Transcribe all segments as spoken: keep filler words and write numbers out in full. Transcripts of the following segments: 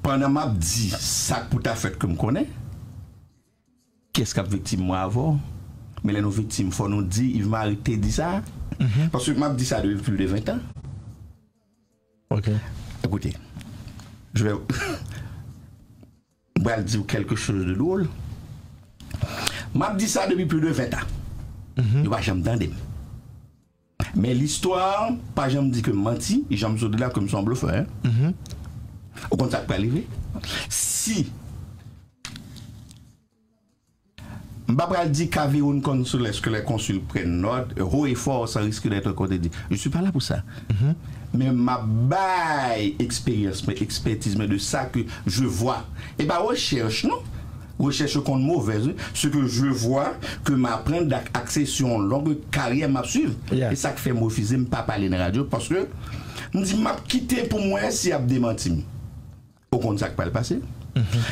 Pandan m ap di sa k pou ta fèt ke m konnen, kiyès k ap viktim mwen avè w? Men lè nou viktim, fò nou di Yves Marie te di sa. Paske m ap di sa depi plis de ven tan. Ok. Écoutez, je vais, m pral di w quelque chose de drôle. M ap di sa depi plis de ven tan. Yo pa janm tande m. Men listwa pa janm di ke m manti, jan m sot di la, ke m se yon blofè. Ou konn sa k pral rive? Si M pa pral di Caveirone Consules que les consuls prennent note haut et fort sans risque d'être contredit. Je suis pas là pour ça. Men m ap bay eksperyans mwen, ekspertiz mwen de sa ke je vois. E pa rechèch non. Rechèch yo konn movèz wi. Ce que je vois, que m aprann dak aksè sur yon long karyè m ap swiv. E sa k fè m refize m pa pale nan radyo paske m di m ap kite pou m wè si y ap demanti m. Ou konn sa k pral pase?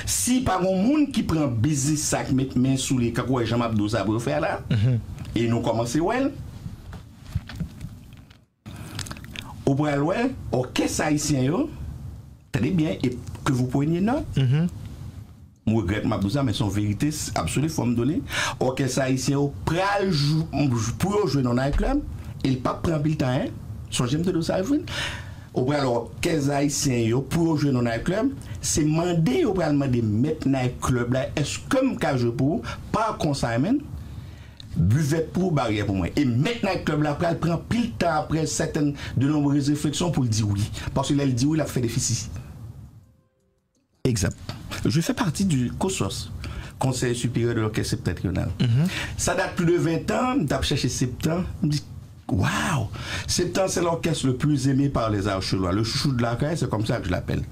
Si pa gon moun ki pran biznis sa, ki met men sou li, kankou wè jan m ap di w sa pou yo fè a la, e nou kòmanse wè l, ou pral wè òkès ayisyen yo, tande byen, e ke vous preniez note, m regrèt m ap di w sa, men se yon verite absoli, fò m di w li, òkès ayisyen yo pral pou yo jwe nan night club, e l p ap pran anpil tan, en, sonje m te di w sa, Evelyne. Ou pral wè òkès ayisyen yo, pou yo jwe nan night club, se mande yo pral mande mèt night club la, èske m ka jwe pou ou, pa consignment, bivèt pou ou, baryè pou mwen. E mèt night club la pral pran pil tan apre sètèn de nombreuses réflexions pou l di wi. Paske lè l di wi, l ap fè defisi. Egzanp, je fais partie du COSOS, Conseil Supérieur de l'Orchestre Septentrional. Sa dat plis de ven tan, m t ap chèche Septan, m di, waw, Septan c'est l'orchestre le plus aimé par les Archelois, le chouchou de la caille, c'est comme ça que je l'appelle.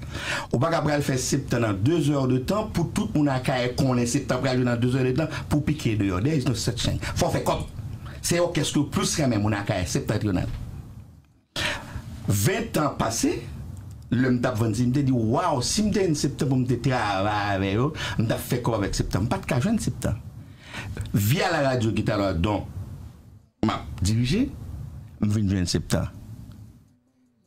Ou pa ka pral fè Septan nan de zè de tan pou tout moun Akayè konnen Septan pral jwe nan de zè de tan pou pike deyò. There is no such thing. Fò w fè kòb. Se òkès ke plis renmen moun Akayè, Septentrional. Ven tan pase, lè m t ap vann si, m te di, waw, si m te jwenn Septan pou m te travay avè yo, m t ap fè kòb avèk Septan. M pa t ka jwenn Septan. Via la radio Guitar Noir, dont m ap dirije, m vin jwenn Septan.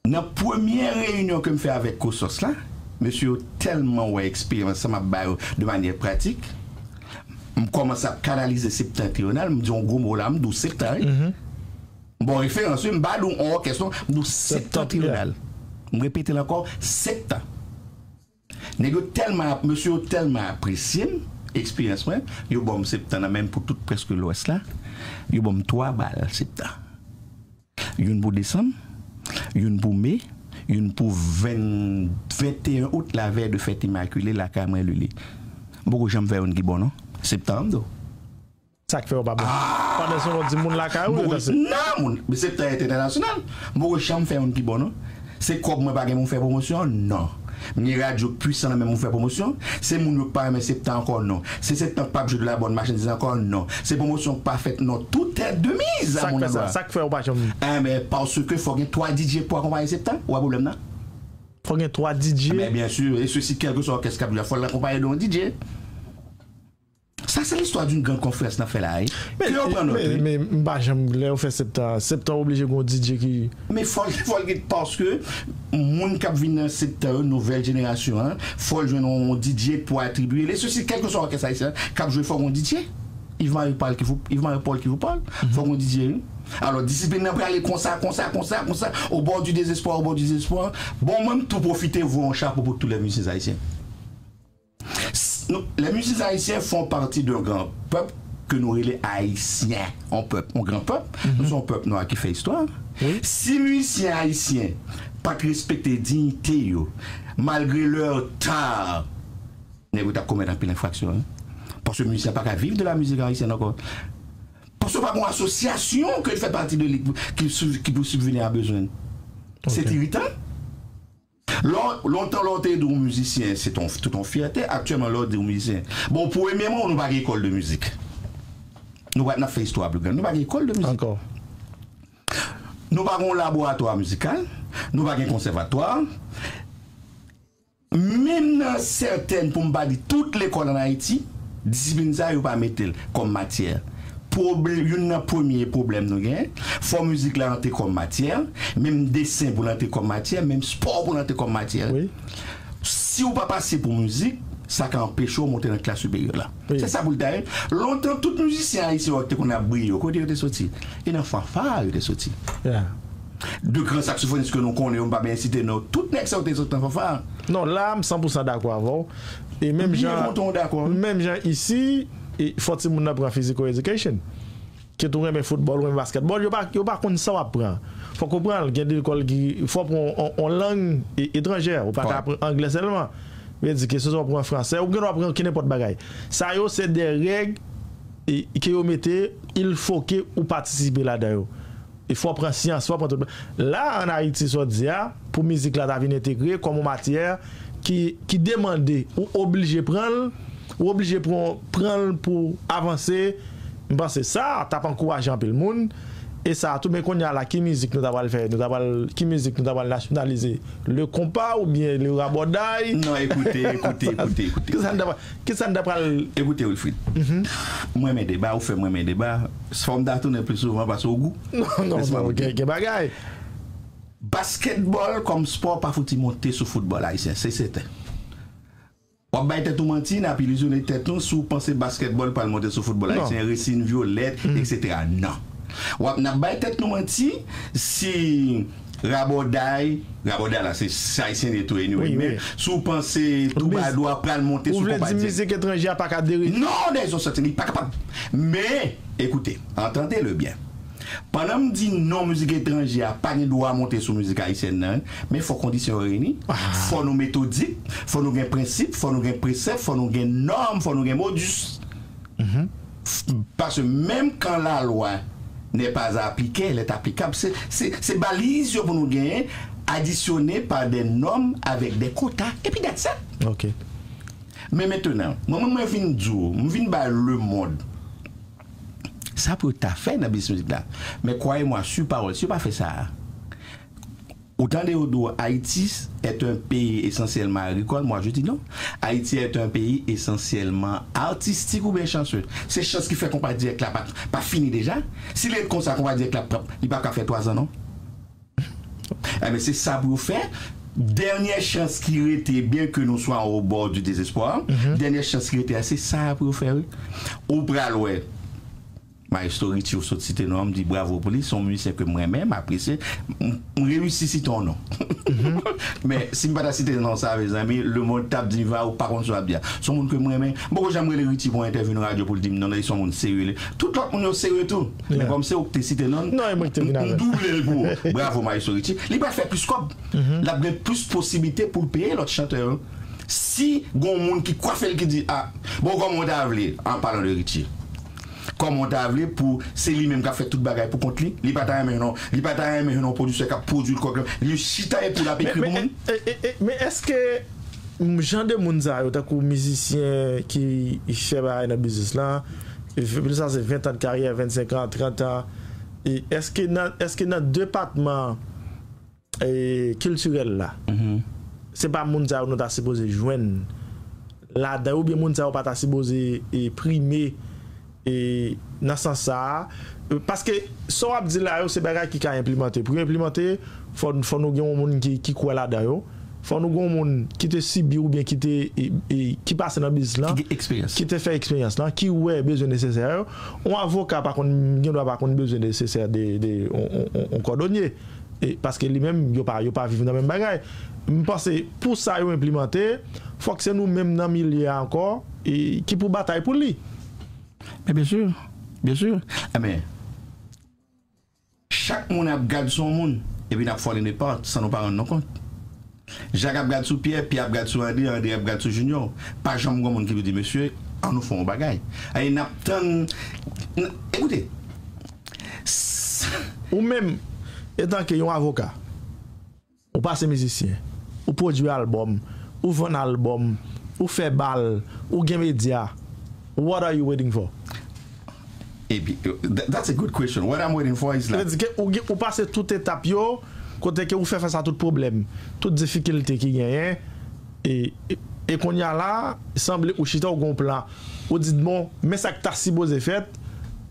Nan premyè reyinyon ke m fè avèk COSOS la, mesye yo tèlman wè eksperyans sa m ap ba yo de manyè pratik, m kòmanse ap kanalize Septentrional, m di yon gwo mo la, m di w Septan, wi. M ba w referans, wi, m pa di w on òkès, non, m di w Septentrional. M repete l ankò, Septan. Nèg yo tèlman, mesye yo tèlman apresye m, eksperyans mwen, yo ban m Septan nan menm pou tout prèske Lwès la. Yo ban m twa bal Septan. Youn pou desanm, youn pou me, youn pou ven, venteyen out, lavèy de fèt Imakile, lakay mwen Lili. M poko janm fè youn ki bon, non. Septan m di w. Sa k fè w pa bon? Pandan se yon lòt di moun lakay ou yo danse. Non, moun, men Septan entènasyonal. M poko janm fè youn ki bon, non. Se kòb mwen pa gen pou m fè pwomosyon? Non. M gen radyo pwisan nan men m pou m fè pwomosyon? Se moun yo k pa renmen Septan ankò? Non. Se Septan k p ap jwe de la bòn machandiz ankò? Non. Se pwomosyon k pa fèt? Non. Tout est de mise à mon endroit. Sa k fè w pa janm? Enben, paske fò gen twa D J pou akonpaye Septan. Ou wè pwoblèm nan? Fò gen twa D J? Enben, byen si, e sesi kèlkeswa òkès k ap jwe a, fò l akonpaye de yon D J. Sa se listwa d'une grande conférence n ap fè la, wi. Ke yo pran nòt, wi. Men m pa janm, lè yo fè Septan, Septan oblije gen yon D J ki... Men fò l, fò l gen, paske moun k ap vin nan Septan yo, nouvèl jenerasyon an, fò l jwenn yon D J pou atribiye li. Sesi kèlkeswa òkès ayisyen an k ap jwe, fò gen yon D J. Yves Marie Paul ki pou, Yves Marie Paul ki pou Paul, fò gen yon D J, wi. Alò, disiplin nan prale konsa, konsa, konsa, konsa, au bord du désespoir, au bord du désespoir. Bon, mwen, m tou pwofite voye yon chapo pou tous les musiciens haïtiens. Nou, les musiciens haïtiens font partie d'un grand peuple ke nou rele Ayisyen. On pèp, on gran pèp. Nou se yon pèp nwa ki fè istwa. Si mizisyen ayisyen pa t respekte diyite yo, malgre leur talent, nèg yo t ap komèt anpil enfraksyon, wi. Paske mizisyen pa ka viv de la musique haïtienne ankò. Paske pa gen yon asosyasyon ke l fè pati de li ki, ki pou sibveni a bezwen. Se iritan. Lè w, lontan, lè w te di yon mizisyen, se t on, tout yon fyète. Aktyèlman, lè w di yon mizisyen, bon, premyèman, nou pa gen ekòl de mizik. Nou pa, n ap fè istwa a pli gran. Nou pa gen ekòl de mizik. Ankò. Nou pa gen yon laboratwa mizikal. Nou pa gen konsèvatwa. Menm nan sètèn, pou m pa di tout lekòl ann Ayiti, disiplin sa a, yo pa mete l kòm matyè. Pwoblè-, youn nan premye pwoblèm nou genyen, fò mizik la antre kòm matyè, menm desen pou l antre kòm matyè, menm spò pou l antre kòm matyè. Wi. Si w pa pase pou mizik, sa ka anpeche w monte nan klas siperyè la. Se sa pou l ta ye. Lontan, tout mizisyen ayisyen yo ki te konn ap briye yo, kote yo te soti? E nan fanfa yo te soti. De gran saksofonis ke nou konnen yo, m pa bezwen site non, tout nèg sa yo te soti nan fanfa. Non, la, m san pou san dakò avè w. E menm jan, menm jan isi, e fò timoun nan pran physical education. Kit ou renmen foutbòl, ou renmen baskètbòl, yo pa, yo pa konn sa w ap pran. Fòk ou pran l, gen de lekòl ki, fò w pran on, on lang e- etranjè, ou pa ka aprann anglè sèlman. Vle di ke se sa w pran fransè, ou gen dwa pran kenenpòt bagay. Sa yo se de règ e- ke yo mete, il faut que ou patisipe ladan yo. E fò w pran syans, fò w pran tout. La, ann Ayiti, sa w di a, pou mizik la ta vin entegre kòm on matyè ki, ki demande, ou oblije pran l, ou oblije pran, pran l pou avanse. M panse sa t ap ankouraje anpil moun. E sa tou, men kounye a la, ki mizik nou ta pral fè? Nou ta pral, ki mizik nou ta pral nasyonalize? Le konpa oubyen le rabòday? Non, ekoute, ekoute, ekoute, ekoute. Kisa n ta pral, kisa n ta pral Ekoute, Wilfrid, mwen renmen deba, ou fè mwen renmen deba. Fò m ta tounen pli souvan paske w gou. Non, non, non, gen, gen bagay. Baskètbòl kòm spò pa fouti monte sou foutbòl ayisyen, se sèten. W ap bay tèt ou manti, n ap ilizyone tèt nou si w panse baskètbòl pral monte sou foutbòl ayisyen, Racing Violette, etsetera. Non. W ap, n ap bay tèt nou manti si rabòday, rabòday la, se, se ayisyen li ye tou anyway, men si w panse toubadou a pral monte sou konpa di. Ou vle di mizik etranje a pa ka deri? Non, des autres, li pa kapab. Men, écoutez, entendez-le bien. Pandan m di non, mizik etranje a pa gen dwa monte sou mizik ayisyèn nan, men fò kondisyon yo reyini. Fò nou metodik, fò nou gen prensip, fò nou gen presèp, fò nou gen nòm, fò nou gen modis. Paske menm kan la loi n'est pas appliquée, elle est applicable. Se, se, se baliz yo pou nou genyen, adisyonnen pa de nòm avèk de kota. Epi that's it. Ok. Men mentenan, mwen, mwen, mwen vin di w, mwen vin bay lemonn sa pou yo ta fè nan biznis mizik la. Men kwayemwa, si pawòl, si yo pa fè sa a, ou tande yo di w, Haïti est un pays essentiellement agricole. Moi, je dis non. Haïti est un pays essentiellement artistique ou bien chanceux. Se chans ki fè konpa dirèk la pa, pa fini deja. Si l ret konsa, konpa dirèk la p ap, li p ap ka fè twa zan, non. Enben, se sa pou yo fè. Dènyè chans ki rete, byen ke nou swa au bord du désespoir, dènyè chans ki rete a, se sa pou yo fè, wi. Ou pral wè. Maestro Richie, ou sot site non an, m di bravo pou li, se yon mizisyen ke m renmen, m apresye. M, m reyisi site yon non. Men, si m pa ta site non sa, mezanmi, lemonn t ap di m, "Va, ou pa konn sa w ap di a." Se yon moun ke m renmen. M poko janm rele Richie pou yon entèvyou nan radyo pou l di m non, non, li se yon moun serye. Tout lòt moun yo serye tou. Men kòm se ou ki te site non, m, m double l pou ou. Bravo, Maestro Richie. Li pral fè plis kòb. L ap gen plis posiblite pou l peye lòt chantè yo. Si gon moun ki kwafe l ki di, "A, bon, kòman w ta vle, an palan de Richie, kòman w ta vle pou se li menm k ap fè tout bagay pou kont li?" Li pa ta renmen non, li pa ta renmen non pwodisè k ap pwodui l kòk li, li chita epi l ap ekri pou moun. Men, men, e, e, e, men èske jan de moun sa yo, tankou mizisyen ki fè bagay nan biznis la, e, plis sa se ven tan de karyè, vennsenk an, trant an, e èske nan, èske nan depatman e, kiltirèl la, se pa moun sa yo nou ta sipoze jwenn ladan yo, oubyen moun sa yo pa ta sipoze, e, prime, e, nan sans sa a. E, paske sa w ap di la yo, se bagay ki ka enplimante. Pou yo enplimante, fò, fò nou gen yon moun ki, ki kwè ladan yo. Fò nou gen yon moun ki te sibi oubyen ki te, e, e, ki pase nan biznis lan, ki te fè eksperyans lan, ki wè bezwen nesesè yo. Yon avoka pa konn, gen dwa pa konn bezwen nesesè de, de, yon, yon, yon, yon kòdonye. E, paske li menm, yo pa, yo pa viv nan menm bagay. M panse, pou sa yo enplimante, fòk se nou menm nan milye a ankò, e, ki pou batay pou li. Men byen si, byen si. Enben, chak moun ap gad sou yon moun, epi n ap falling apart san nou pa rann nou kont. Jak ap gad sou Pyè, Pyè ap gad sou Andre, Andre ap gad sou Junior. Pa janm gen moun ki pou di, "Mesye, ann nou fè yon bagay." Ay, n ap tann, n-, ekoute. Ou menm, etanke yon avoka, ou pase mizisyen, ou pwodui albòm, ou vann albòm, ou fè bal, ou gen medya, what are you waiting for? Epi, tha-, that's a good question. What I'm waiting for is like, sa vle di ke ou gen, ou pase tout etap yo, kote ke ou fè fas a tout pwoblèm, tout difikilte ki genyen, e, e, e kounye a la, sanble ou chita, ou gen yon plan. Ou di, "Bon, men sa k ta sipoze fèt,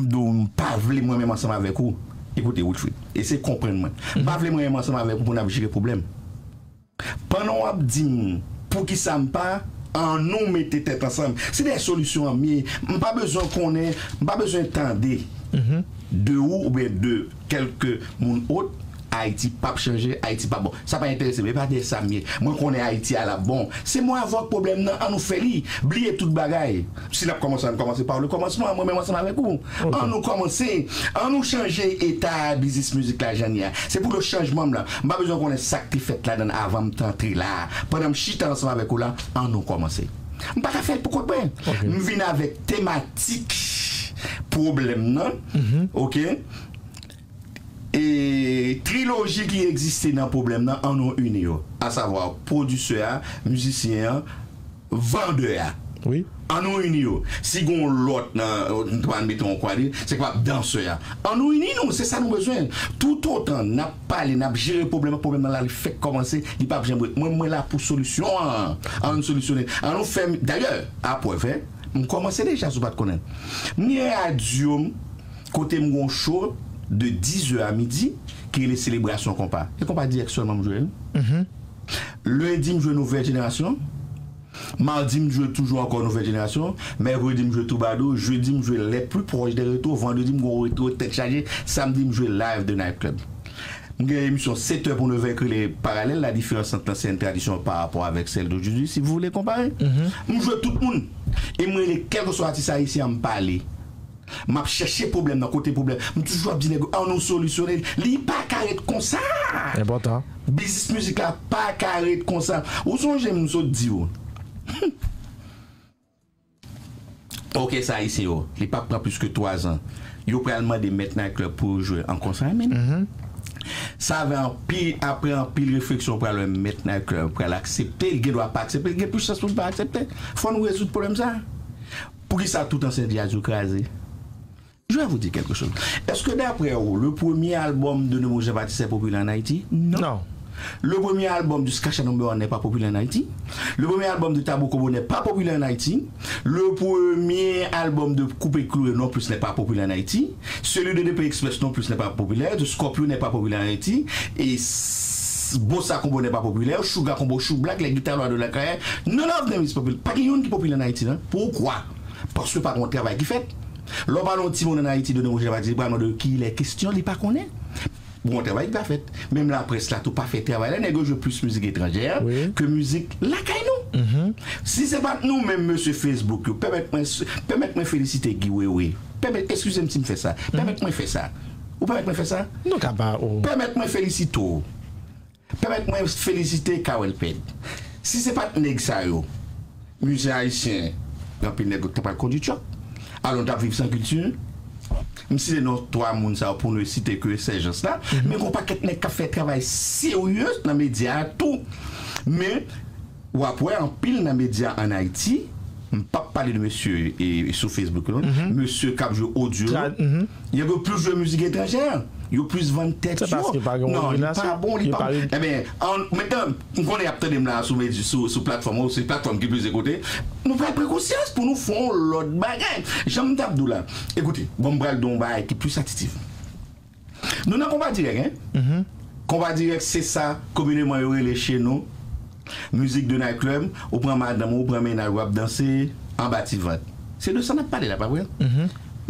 m di w m pa vle mwen menm ansanm avèk ou, ekoute, Wilfrid, eseye konprann mwen. M pa vle mwen menm ansanm avèk ou pou n ap jere pwoblèm. Pandan w ap di m poukisa m pa, annou mete tèt ansanm. Se de solisyon an m ye. M pa bezwen konnen, m pa bezwen tande de ou oubyen de kèlke moun ot. Ayiti p ap chanje, Ayiti p ap bon. Sa pa enterese m, e pa de sa m ye. Mwen konnen Ayiti a l ap bon. Se mwen avè w k pwoblèm nan, annou fè li. Bliye tout bagay. Si n ap kòmanse, ann kòmanse pa le kòmansman, mwen menm ansanm avèk ou. Annou kòmanse. Annou chanje eta biznis mizik la jan l ye a. Se pou le chanjman m la. M pa bezwen konnen sa k te fèt ladan l avan m t antre la a. Pandan m chita ansanm avèk ou la, annou kòmanse. M pa ka fè l pou kont mwen. M vin avèk tematik pwoblèm nan. Oke? E triloji ki egziste nan pwoblèm nan, annou ini yo. Asavwa, pwodisè a, mizisyen an, vandè a. Annou ini yo. Si gen yon lòt nan, nou ta mete yon kwa de, se kapab dansè a. Annou ini nou, se sa nou bezwen. Toutotan n ap pale, n ap jere pwoblèm, pwoblèm nan la, li fèk kòmanse, li p ap janm ret. Mwen, mwen la pou solisyon an. Annou solisyone. Annou fè, dayè, aprè, fè, m kòmanse deja, si w pa t konnen. M gen radyo m, kote m gen yon show de dizè a midi, ki rele Selebrasyon Konpa. E konpa dirèk sèlman m jwe, wi. Lendi, m jwe Nouvèl Jenerasyon. Madi, m jwe toujou ankò Nouvelle Génération. Mèkredi, m jwe Troubadour. Jedi, m jwe Les Plus Proches des Retours. Vandredi, m gon retwo tèt chaje. Samdi, m jwe live de Night Club. M gen emisyon sèt è pou nèf è ki rele Parallèle, la différence entre l'ancienne tradition par rapport avec celle d'aujourd'hui, si vous voulez comparer. M jwe tout moun. E m rele kèlkeswa atis ayisyen an, m pale. M ap chèche pwoblèm nan, kote pwoblèm. M toujou ap di nèg yo, ann nou solisyone l. Li pa ka ret konsa. Enpòtan. Biznis mizik la pa ka ret konsa. Ou sonje m sot di w. Òkès ayisyen yo, li p ap pran plis ke twa zan. Yo pral mande mèt Night Club pou yo jwe an consignment. Sa vle anpil, apre anpil refleksyon, pral wè mèt Night Club pral aksepte, li gen dwa pa aksepte, li gen plis chans pou l pa aksepte. Fò nou rezoud pwoblèm sa. Poukisa tout ansyen djaz yo kraze? Je vais vous dire quelque chose. Est-ce que d'après vous, le premier album de Nemo Jean Baptiste est populaire en Haïti? Non. Non. Le premier album de Skasha Number One n'est pas populaire en Haïti. Le premier album de Tabou Combo n'est pas populaire en Haïti. Le premier album de Coupé Cloué non plus n'est pas populaire en Haïti. Celui de D P Express non plus n'est pas populaire. De Scorpio n'est pas populaire en Haïti. Et s- Bossa Combo n'est pas populaire. Sugar Combo, Shoe Black, les Guitar Lord de la carrière. None of them is popular. Pa gen youn ki popilè an Ayiti, non. Poukwa? Paske pa gen yon travay ki fèt. Lè w pale yon timoun an Ayiti de Nemo Jean Baptiste, li pral mande w ki lè kesyon, li pa konnen. Bon, yon travay ki pa fèt. Menm laprès la tou pa fè travay la, nèg yo jwe plis mizik etranjè ke mizik lakay nou. Si se pa t nou menm mesye Facebook yo, pèmèt mwen, pèmèt mwen felisite Guy Wewe. Pèmèt, eskize m si m fè sa. Pèmèt mwen fè sa. Ou pèmèt mwen fè sa? Nou ka ba ou. Pèmèt mwen felisite w. Pèmèt mwen felisite Kawèl Pèd. Si se pa t nèg sa yo, mizisyen ayisyen, gen anpil nèg yo t ap pral kondui tchòk. Alò, nou t ap viv san kilti. M site non twa moun sa yo pou nou site ke sèjans la. Men gen yon pakèt nèg k ap fè travay serye nan medya a tou. Men, w ap wè anpil nan medya an Ayiti, m p ap pale de mesye e, e sou Facebook, non. Mesye k ap jwe odyo yo, yo plis jwe mizik etranjè. Yo plis vann tèt yo. Se paske pa gen yon relasyon. Non, li pa bon, li pa bon. Enben, an, mentnan, m konnen y ap tande m la sou medya, sou, sou platfòm, se platfòm ki plizyè kote. Nou pral pran konsyans pou nou fè yon lòt bagay. Jan m t ap di w la. Ekoute, bon, m pral di w yon bagay ki plis sansitif. Nou nan konba dirèk, en? Konba dirèk, se sa, komineman, yo rele chez nous. Mizik de night club, ou pran madanm ou, ou pran mennaj ou, w ap danse anba ti vant. Se de sa n ap pale la, pa vre?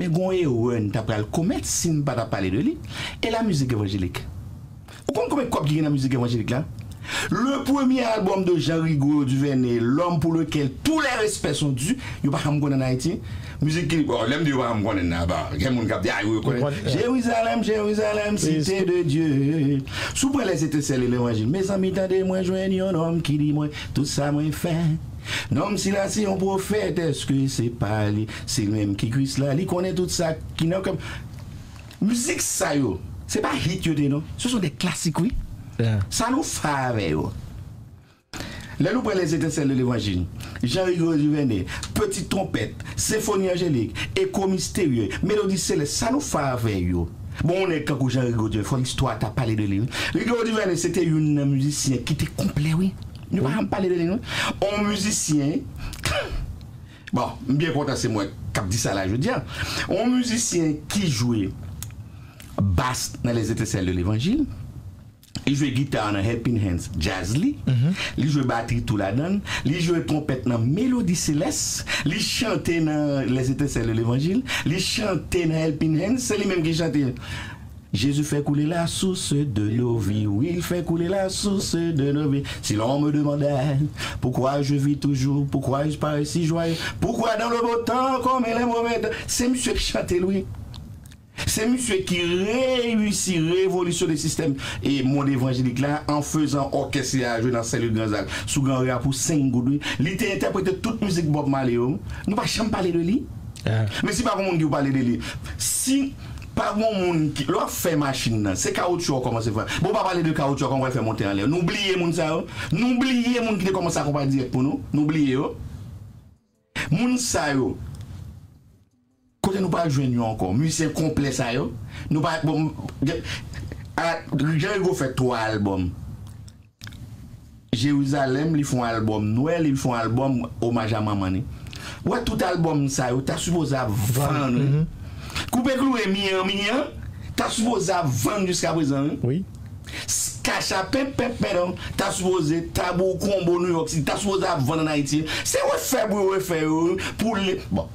Men gon erè n ta pral komèt si n pa ta pale de li. E la mizik evanjelik? Ou konn konbyen kòb ki gen nan mizik evanjelik la? Le premier album de Jean Rigaud Duvernay, l'homme pour lequel tous les respects sont dus, yo pa janm konnen an Ayiti. Mizik ki, bon, lè m di yo pa janm konnen nan, ba, gen moun k ap di, a, yo konnen. Jérusalem, Jérusalem, cité de Dieu. Si w pran Les Étincelles de l'Évangile, mezanmi, tande mwen jwenn yon nonm ki di mwen tout sa mwen fè. Nonm sila se yon pwofèt, èske se pa li? Se li menm ki Kris la, li konnen tout sa ki nan kè m. Mizik sa yo, se pa hit yo te ye, non. Ce sont des classiques, wi. Sa nou fè avè yo. Lè nou pran Les Étincelles de l'Évangile, Jean Rigaud Duvernay, Petite Trompette, Symphonie Angélique, Echo Mystérieux, Mélodie Céleste, sa nou fè avè yo? Bon, yon nèg tankou Jean Rigaud Duvernay, fò listwa ta pale de li, wi. Rigaud Duvernay, se te youn nan mizisyen ki te konplè, wi. Nou pa janm pale de li, non. On mizisyen, bon, m byen kontan se mwen k ap di sa la jodi a. On mizisyen ki jwe bas nan Les Étincelles de l'Évangile, li jwe gita nan Helping Hands, djaz li. Li jwe batri tou ladan l. Li jwe twonpèt nan Mélodie Céleste. Li chante nan Les Étincelles de l'Évangile. Li chante nan Helping Hands. Se li menm ki chante. Jésus fait couler la source de nos vies. Oui, il fait couler la source de nos vies. Si l'on me demandait pourquoi je vis toujours, pourquoi je parais si joyeux, pourquoi dans le beau temps comme et les mauvais temps. Se misye ki chante l, wi. Se misye ki reyisi revolisyone sistèm e mond evanjelik la an fezan òkès li a jwe nan sèlil Gran Zak sou Gran Ri a pou senk goud, wi. Li te entèprete tout mizik Bob Marley yo. Nou pa janm pale de li. Men si pa gen moun ki pale de li, si pa gen moun ki, lè w ap fè machin nan, se kawoutchou w kòmanse fè. Bon, w pa pale de kawoutchou, kòman w fè monte anlè? Nou bliye moun sa yo. Nou bliye moun ki te kòmanse akonpaye dirèk pou nou. Nou bliye yo. Moun sa yo, kote nou pral jwenn yo ankò? Mizisyen konplè sa yo. Nou pa, bon, a, Jean Rigaud fè twa albòm. Jerizalèm, li fè yon albòm Nwèl, li fè yon albòm omaj a manman li. Ou wè tout albòm sa yo ta sipoze ap vann, wi. Koupe Klouwe, Miyan Miyan, ta sipoze ap vann jiska prezan, wi. S- Kacha penp penp penp ta sipoze tabou konbo New York City ta sipoze ap vann an Ayiti. Se refè pou yo refè yo pou li. Bon,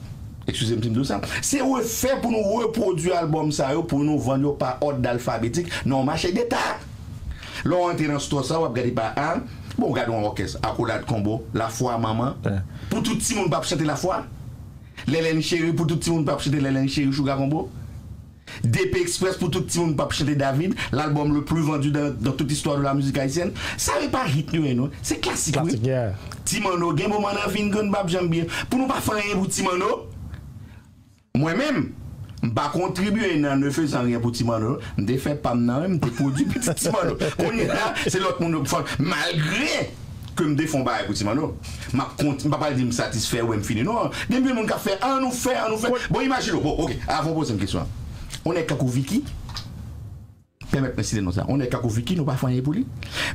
eskize m si m di w sa. Se refè pou nou repwodui albòm sa yo pou nou vann yo pa òd alfabetik nan yon mache deta. Lè w antre nan stò sa, w ap gade pa A. Bon, w gade yon òkès, Akolad Konbo, Lafwa Manman. Pou tout timoun p ap chante Lafwa. Lèlèn Cheri, pou tout timoun p ap chante Lèlèn Cheri, Chouga Konbo. D P Express, pou tout timoun p ap chante David, l'album le plus vendu dans, dans toute l'histoire de la musique haïtienne. Sa yo pa hit nou ye non, se klasik wi. Ti Manno, gen moman nan vi n ke n p ap janm bliye. Pou nou pa fè anyen pou Ti Manno, mwen menm, m pa kontribye nan ne faisant rien pou Ti Manno. M te fè pa m nan wi, m te pwodui pitit Ti Manno. Kounye a, se lòt moun yo k fè l. Malgre ke m te fè yon bagay pou Ti Manno, m ap kont, m pa pral di m satisfè, wè m fini. Non, gen anpil moun k ap fè, ann nou fè, ann nou fè. Bon, imajine w, bon, oke, avan w poze m kesyon an. Yon nèg tankou Vicky, pèmèt mwen site non sa. Yon nèg tankou Vicky, nou pa fè anyen pou li.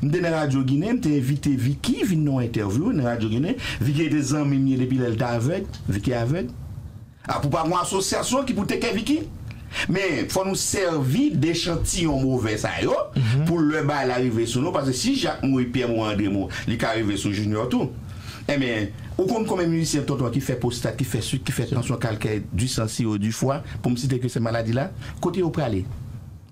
M te nan Radyo Ginen, m te envite Vicky vin nan yon entèvyou nan Radyo Ginen. Vicky te zanmi m ye depi lè l te avèg. Vicky avèg. A pou pa gon asosyasyon ki pou teke Vicky. Men fò nou sèvi dechantiyon move sa yo pou lè bagay la rive sou nou, paske si Jak mouri, Pyè mouri, Andre mouri, li ka rive sou Junior tou. Enben, ou konn konbyen mizisyen tonton ki fè pwostat, ki fè sik, ki fè tansyon kalkè, du sang, siro, du foie, pou m site ke se maladi la, kote yo prale?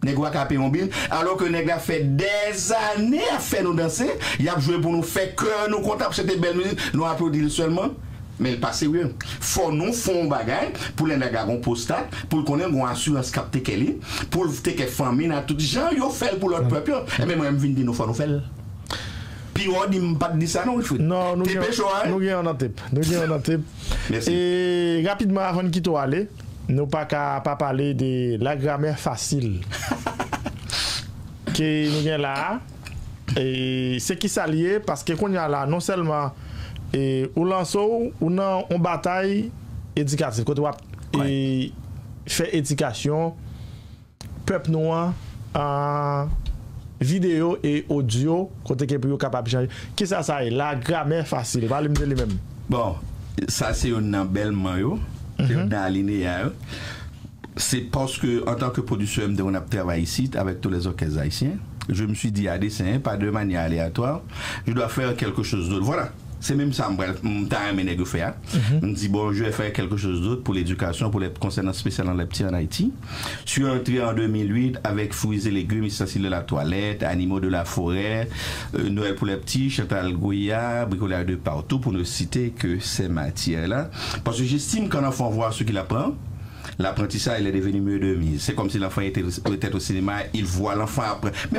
Nèg yo pa ka peye yon bil, alò ke nèg la fè dèzane ap fè nou danse, y ap jwe pou nou fè kè nou kontan, ap chante bèl mizik, nou aplodi l sèlman. Men l pa serye. Fò nou fè yon bagay pou lè nèg la gon pwostat, pou l konnen gon asirans k ap teke li, pou l teke fanmi n ak tout jan yo fè l pou lòt pèp yo. Enben mwen m vin di nou fò nou fè l. Pi wè w di m pa t di sa non Wilfrid. Non, nou gen, nou gen yon nan tep. Nou gen yon nan tep. Mèsi. E rapidman avan n kite w ale, nou pa ka pa pale de la gramè fasil ke nou gen la a. E se kisa l ye? Paske kounye a la, non sèlman e, ou lanse w, ou nan yon batay edikatif kote w ap e, fè edikasyon pèp nou an an videyo e odyo kote ke pou yo kapab chanje. Kisa sa ye? La gramè fasil. Pale m de li menm. Bon, sa se youn nan bèl man yo, se youn nan alineya yo. C'est parce que, en tant que producteur, m te konn ap travay isit avec tous les orchestres haïtiens. Je me suis dit à dessein, pas de manière aléatoire, je dois faire quelque chose d'autre. Voilà. Se menm sa m pral, m ta renmen nèg yo fè a. M di, bon, je vais faire quelque chose d'autre pour l'éducation, pour les, concernant spécialement les petits en Haïti. Je suis entré en deux mille huit avec Fruits et légumes, ustensiles de la toilette, animaux de la forêt, euh, Noël pour les petits, Chantal Goya, Bricolage de partout, pour ne citer que ces matières-là. Parce que j'estime qu'un enfant voit ce qu'il apprend. L'apprentissage, il est devenu mieux de mise. C'est comme si l'enfant était, était au cinéma, il voit, l'enfant apprend.